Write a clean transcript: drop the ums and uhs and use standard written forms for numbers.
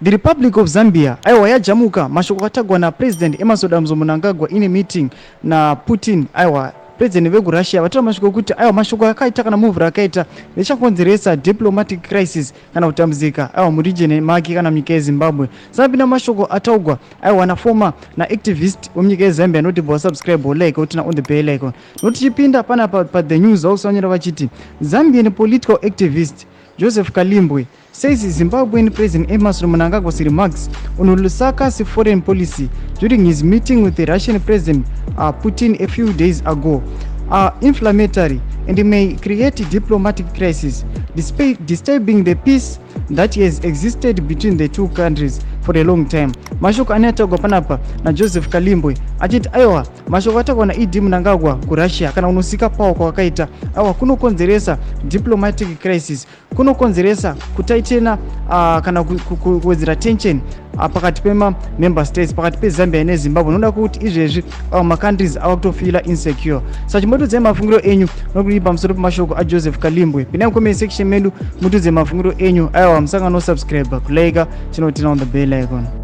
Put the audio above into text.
The Republic of Zambia aiwa yajamuka mashoko akatagwa naPresident Emmerson Dambudzo Mnangagwa in a meeting naPutin. Aiwa, President vekuRussia vataura mashoko ekuti aiwa, mashoko akaita kana move rakaita richakonzeresa diplomatic crisis kana kutambudzika aiwa muregion make kana munyika yeZimbabwe. Sanapinda mashoko ataugwa aiwa naformer naactivist wemunyika yeZambia, noti bva subscribe, like, utina on the bell icon. Noti chipinda panapa pa The News, vakusanyora vachiti Zambian political activist Joseph Kalimbwe says Zimbabwean President Emmerson Mnangagwa's remarks on Lusaka's foreign policy during his meeting with the Russian President Putin a few days ago are inflammatory and may create diplomatic crisis, disturbing the peace that has existed between the two countries for a long time. Mashoko ane ataurwa panapa naJoseph Kalimbwe achiti aiwa, mashoko ataurwa naED Mnangagwa kuRussia kana unosika pawo kwakaita aiwa kunokonzeresa diplomatic crisis, kunokonzeresa kutaitena kana kuwedzera tension pakati pemamember states, pakati peZambia neZimbabwe, noda kuti izvezvi macountries ava kutofeela insecure. Saka chimbotiudzai mafungiro enyu nokudii pamusoro pemashoko aJoseph Kalimbwe. Pindai mucomment section medu mutiudze mafungiro enyu. Aiwa, musangano subscribe, kulike, chinotina on the bell icon.